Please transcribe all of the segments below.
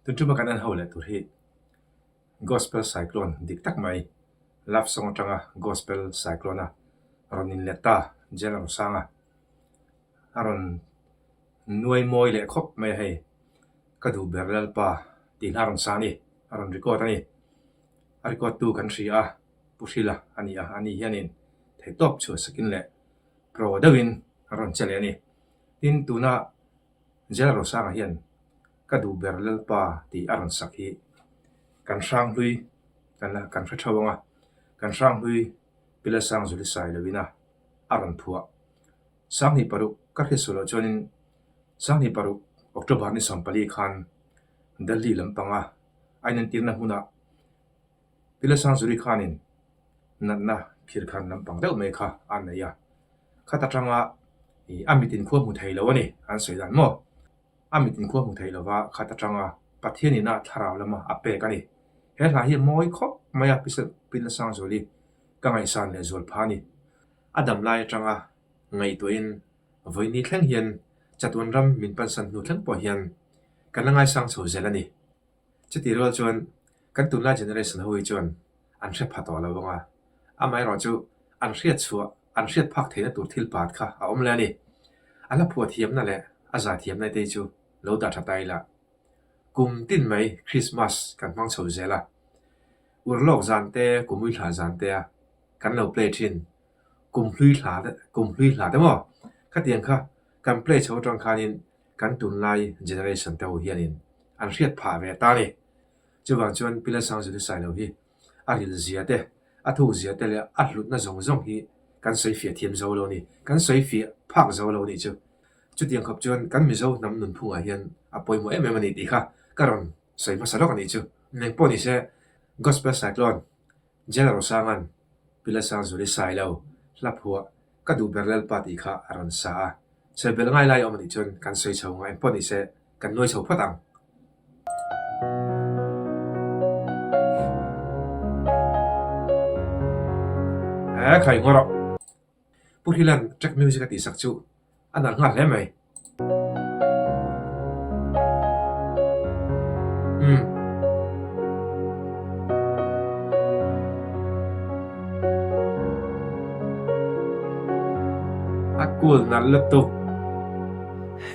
Tun tuma kan en ho leh tur hi Gospel Cyclone dik tak mai love song atanga Gospel Cyclone a rawn inlet ta General Sanga a rawn nuai mawi leh khawp mai a hei ka duh ber Lalpa tih hla a rawn sa a ni a rawn record a ni a record tu kan hria a Pu Hrila a ni a ani hianin theihtawp chhuah sakin leh pro deuhin a rawn che leh a ni tin tuna General Rosanga hian ka duh ber Lalpa tih a rawn sak hi kan hranghlui kan la kan hre theuh ang a, kan hranghlui Pila Sangzuli sai loin a a rawn phuah. Sanghnih paruk ka hriat suh loh chuanin Sanghnih paruk October ni 14 khan Delhi lampanga a inentirna hmunah Pila Sangzuli khanin natna phirkhan lampang deuh mai kha a nei a, khat atanga ih a mit inkhua hmu thei lo a ni an sawi dan maw? A mit inkhua hmu thei lova khat atanga Pathian ina thlarau lama a pek a ni. He hla hi a mawi khawp mai a, Pila Sangzuli ka ngaihsan leh zual pha a ni. A dam lai atanga ngaihtuahin vawiini thleng hian chatuan ram min pansan hnu thleng pawh hian kan la ngaisang chho zel a ni. Chutih rual chuan kan tunlai generation ho hi chuan an hre pha tawh lo ang a, amaherawh chu an hriat chhuah, an hriat phak theihna tur thil pat kha a awm leh a ni. A hla phuah thiamna leh a zai thiamna te hi chu lo dah tha ta ila. Kum tin mai Christmas kan hmang chho zel a, urlawk zan te, kumui thla zan te a kan lo play thin, kum hlui hla te, kum hlui hla te maw? Khatiang kha kan play chho atang khanin kan tunlai generation te ho hianin an hriat phah ve ta a ni. Chuvang chuan Pi Lalsangzuli Sailo hi a ril zia te, a thuk zia te leh a hlutna zawng zawng hi kan sawi fiah thiam zo lo a ni, kan sawi fiah phak zo lo a nih chu. Chutiang khawp chuan kan Mizo hnam nunphungah hian a pawimawh em em a ni tih kha ka rawn sawi hmasa lawk a nih chu. Eng pawh ni se Gospel Cyclone General Rosanga'n Pi Lalsangzuli Sailo hla phuah Ka duh ber Lalpa tih kha a rawn sa a, sawi belh ngai lai awm anih chuan kan sawi chho ang a, engpawh ni se kan nuai chho phawt ang. He khai ngaw rawh. Pu Hrilan track music a tihsak chu a nalh nghal hle mai. Umm. A cool nalh lutuk.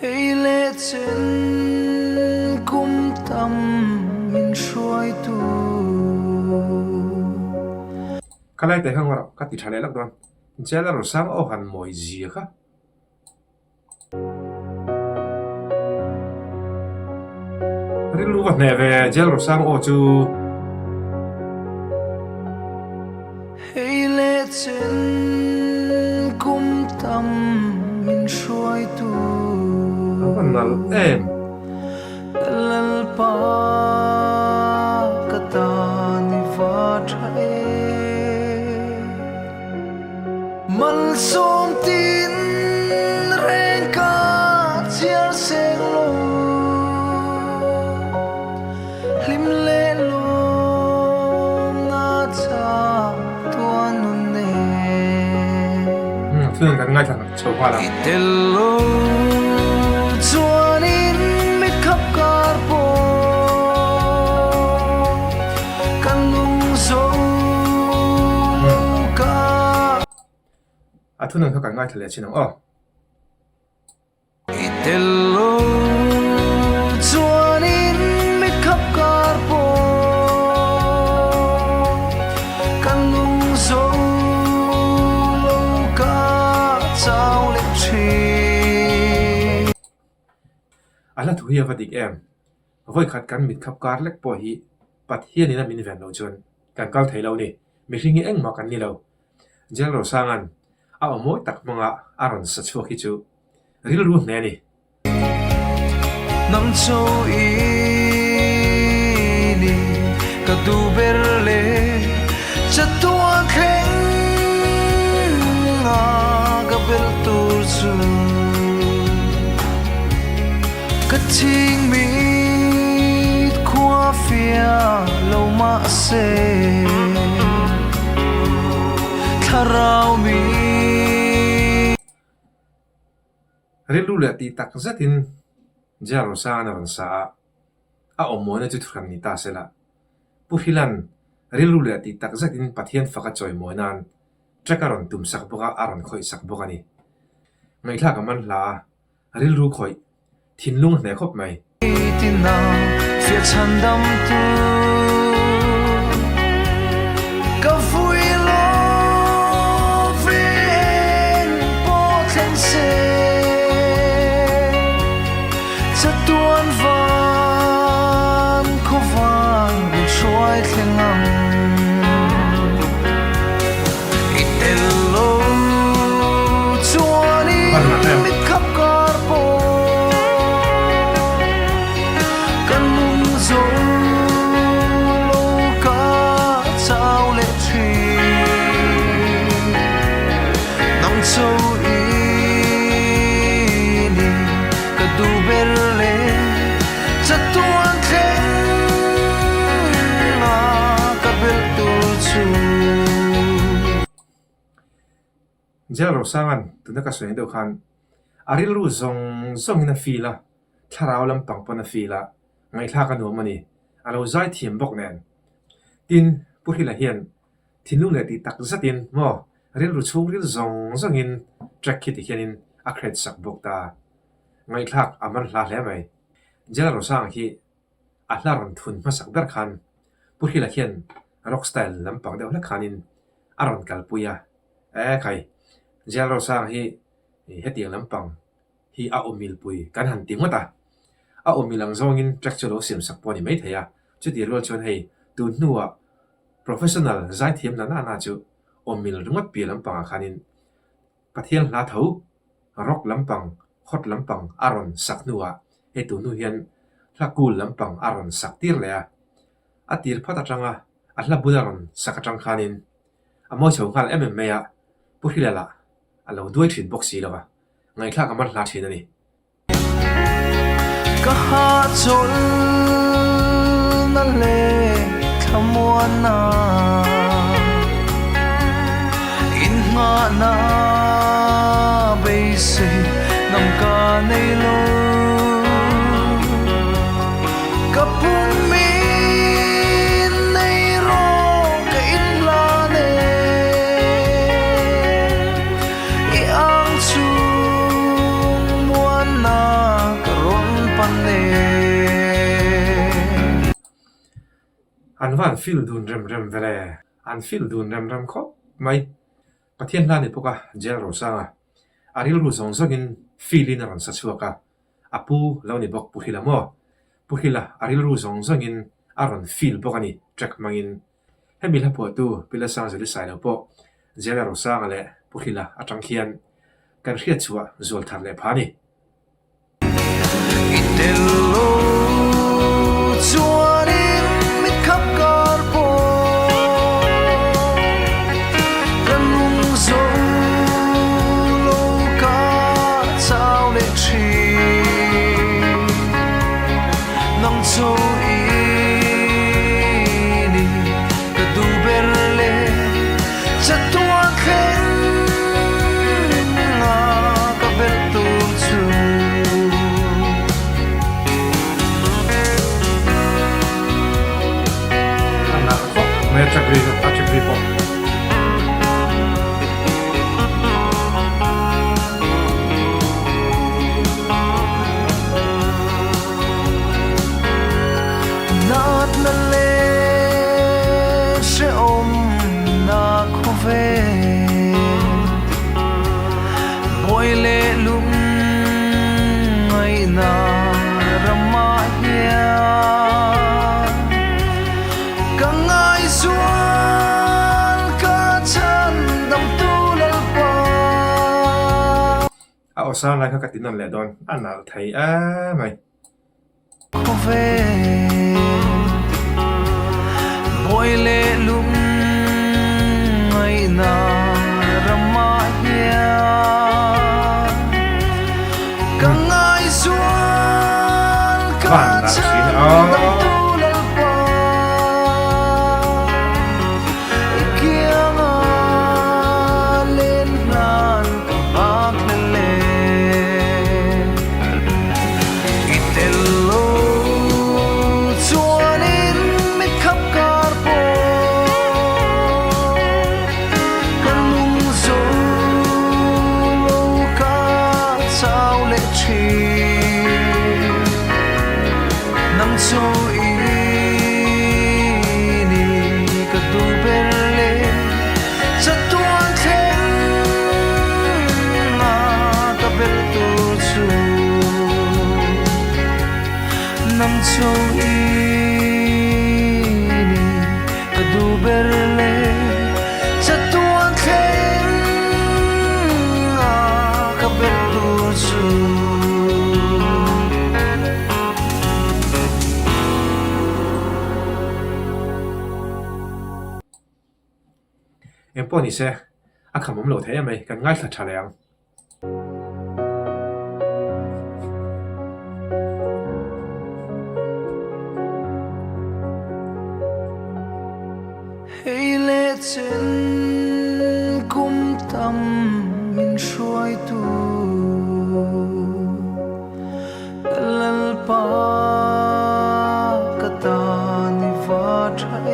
Hei leh chen kum tam min hruaitu. Ka lai teh kha ngaw rawh ka ti tha leh lak dawn. Jail a rawn sang aw han mawi zia kha. Rilru va hneh ve Jail Rosang aw chu. Hei leh chen kum tam min hruaitu. A va nalh em. Ka Lalpa ka tan i va tha em. Malsawm tin reng ka chhiar seng lo, hlim leh lawm na chak tuan nun nen. Thil kan ngaithla chho nghal ang. I tel lo chuanin mit khap kar pawh kan nung zo lo ka. A thunawn kha kan ngaithla leh chin ang aw. I tel lo chuanin mit khap kar pawh kan nung zo lo ka chau leh thin. A hla thu hi a va dik em? Vawikhat kan mit khap kar lek pawh hi Pathian in a min ven loh chuan kan kal thei lo ni. Mihring hi engmah kan ni lo. Jail Rosanga'n a aw mawi tak hmanga a rawn sa chhuak hi chu rilru hle a ni. Nang chu i ni ka duh ber le chatuan thleng a ka bel tur chu ka ching mit khua fia lo mah se thlarau mi. Rilru leh tih tak zetin Jail Rosang a rawn sa a. A awmawina chu thuhran ni ta sela. Pu Hrilan rilru leh tih tak zetin Pathian faka chawimawi nan track a rawn tum sak bawk a, a rawn khawih sak bawk a ni. Ngaihthlak a man hla a, rilru khawih thinlung a hneh khawp mai. Tina fiah chhan dam tu ka vui lo ve eng pawh thleng se chatuan van khawvan min hruai thleng ang i tel lo chuanin mit khap kar pawh ka nung zo lo ka chau leh thin nang cho i ni ka duh ber le chatuan thleng a ka belh tur chu. Jail Rosanga'n tuna ka sawi deuh khan a rilru zawng zawngin a feel a, thlarau lampang pawn a feel a, ngaihthlak a nuam a ni. A lo zai thiam bawk nen. Tin, Pu Hrila hian thinlung leh tih tak zetin maw rilru chhungril zawng zawngin track khi ti hianin a create sak bawk ta. Ngaihthlak a man hla hle mai. Jail Rosanga khi a hla rawn thun hmasak ber khan Pu Hrila hian rock style lampang deuh hlek khanin a rawn kalpui a, e khai, Jail Rosanga hi hetiang lampang hi a awmilpui kan han ti ngawt a, a awmil ang zawngin track chu lo siam sak pawh a ni maithei a, chutih rual chuan hei tun hnuah professional zaithiam na nana chu awmil ringawt piah lampangah khanin Pathian hla tho rock lampang hot lampang a rawn sak hnuah hei tun hnu hian hla cool lampang a rawn sak tir leh a, a tir phat atanga a hla bul a rawn sak atang khanin a mawi chho nghal em em mai a, Pu Hrilala a lo duai thin bawk si lo va, ngaihthlak a man hla thin a ni. Ka hahchawlhna leh thlamuanna inngahna beisei ngam ka nei lo. Ka pum in nei rawh ka inhlan e. I ang chung muanna ka rawn pan e. An van feel dun rem rem vel e. An feel dun rem rem khawp mai. Pathian hla ni bawk a, Jail Rosanga. A rilru zawng zawngin feel in a rawn sa chhuak a. A pu lo ni bawk Pu Hila maw? Pu Hila a rilru zawng zawngin a rawn feel bawk a ni track hmangin. Hemi hla phuahtu Pi Lalsangzeli Sailo pawh Jail Rosanga leh Pu Hrila atang khian kan hriat chhuah zual thar leh pha a ni. I tel lo chuanin mit khap kar pawh ka nung zo lo ka chau leh thin nang chu i ni ka duh ber le chatuan thleng a ka belh tur chu. A nalh khawp mai a track ri a track ri pawh. Natna leh hrehawmna khawvel Bawi leh lung ngaihna ramah hian Ka ngaihzual ka chhandamtu Lalpa. A aw sang lai kha ka ti nawn leh dawn, a nalh thei em mai. Khawvel bawi leh lung ngaihna ramah hian ka ngaihzual ka chhandamtu Lalpa i kianga len hlan ka nghak hlel e. I tel lo Chaw i ni ka duh ber le chatuan thleng a ka belh tur chu. Eng pawh ni se, a kham awm lo thei em mai, kan ngaithla tha leh ang. Hei leh chen kum tam min hruaitu ka Lalpa ka tan i va tha e.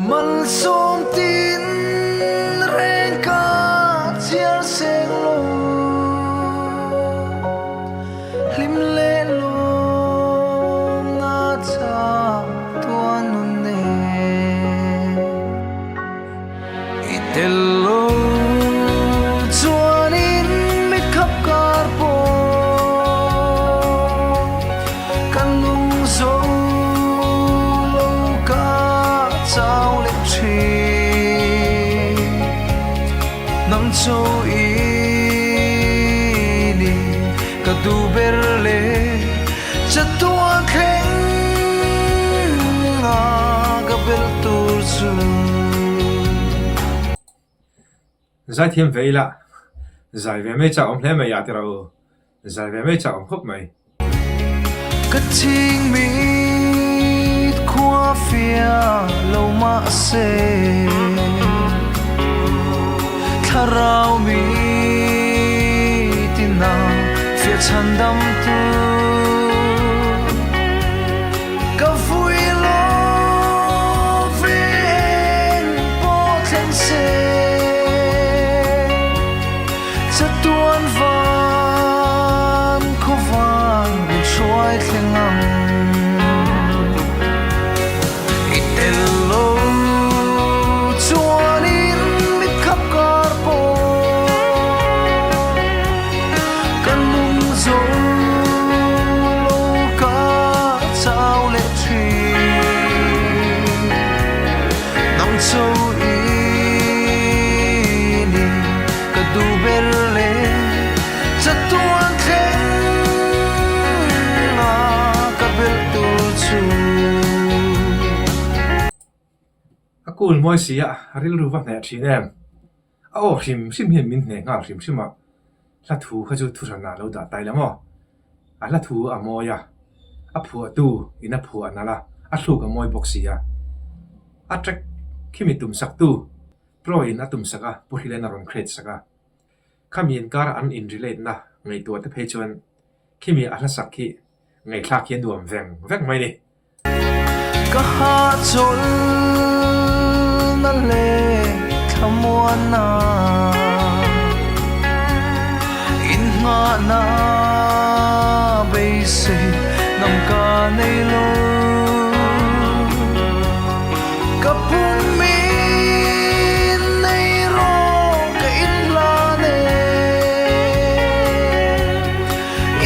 Malsawm tin reng ka chhiar seng lo, hlim leh lawm na chak tuan nun e. I tel lo chuanin mit khap kar pawh kan nung zo lo ka chau leh thin. Nang cho i ni ka duh ber leh chatuan thleng a ka belh tur chu. Zaithiam ve ila, zai ve mai chak awm hle mai a ti rawh u. Zai ve mai chak awm khawp mai. Ka chingmit khua fia lo mahse thlarau mi tina fia chhandam tu ka vui lo ve eng pawh thleng se. Chatuan van khawvan min hruai thleng ang. I tel lo chuanin mit khap kar pawh kan nung zo lo ka chau leh thin. Nang cho i ni. Ka duh ber le chatuan thleng a ka belh tur chu. A kul mawi si a, a rilru va hneh thin em? A aw hrim hrim hian min hneh nghal hrim hrim a, hla thu kha chu thuhran ah lo dah tai la maw? A hla thu a mawi a, a phuahtu in a phuah nalh a, a thluk a mawi bawk si a. A track khimi tum saktu Pro in a tum sak a, Pu Hrilen a rawn create sak a. Khami inkar an in relate na ngaihtuah te phei chuan khimi a hla sak khi ngaihthlak hi a nuam veng vek mai ni. Ka hahchawl na leh thlamuanna inngahna beisei ngam ka nei lo. Ka pum in nei rawh ka in hlan e,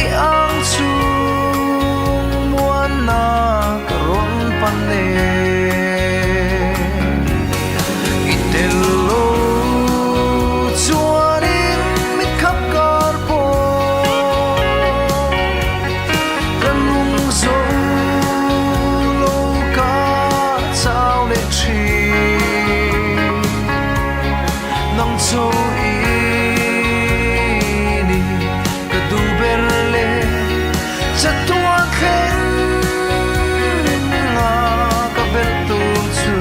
i ang chung muanna ka rawn pan e. I tel lo chuanin mit khap kar pawh ka nung zo lo ka chau leh thin. Nang cho i ni ka duh ber leh chatuan thleng a ka belh tur chu.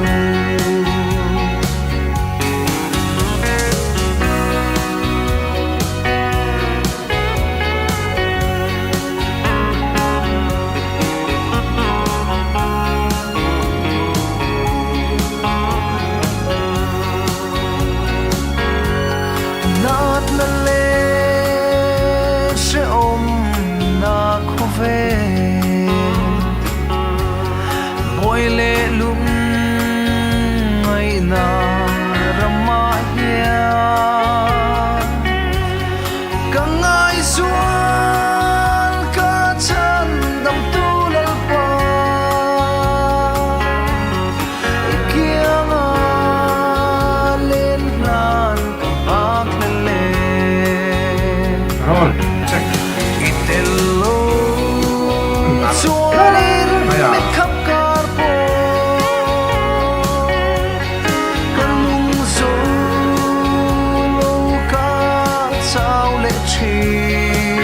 Thin.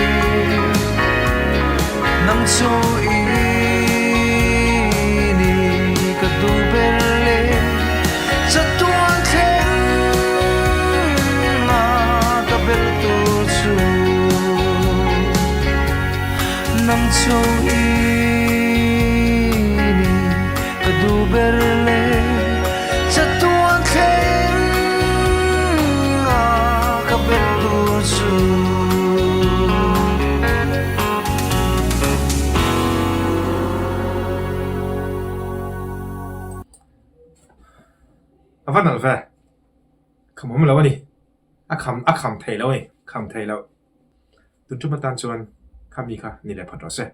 Nang chu i ni ka duh ber le chatuan thleng a ka bel tur chu. Nang chu i ni ka duh ber le chatuan thleng a ka bel tur chu. A va nalh ve, kham awm lo a ni, a kham a kham thei lo a ni, kham thei lo. Tun tum atan chuan khami kha ni leh phawt rawh se.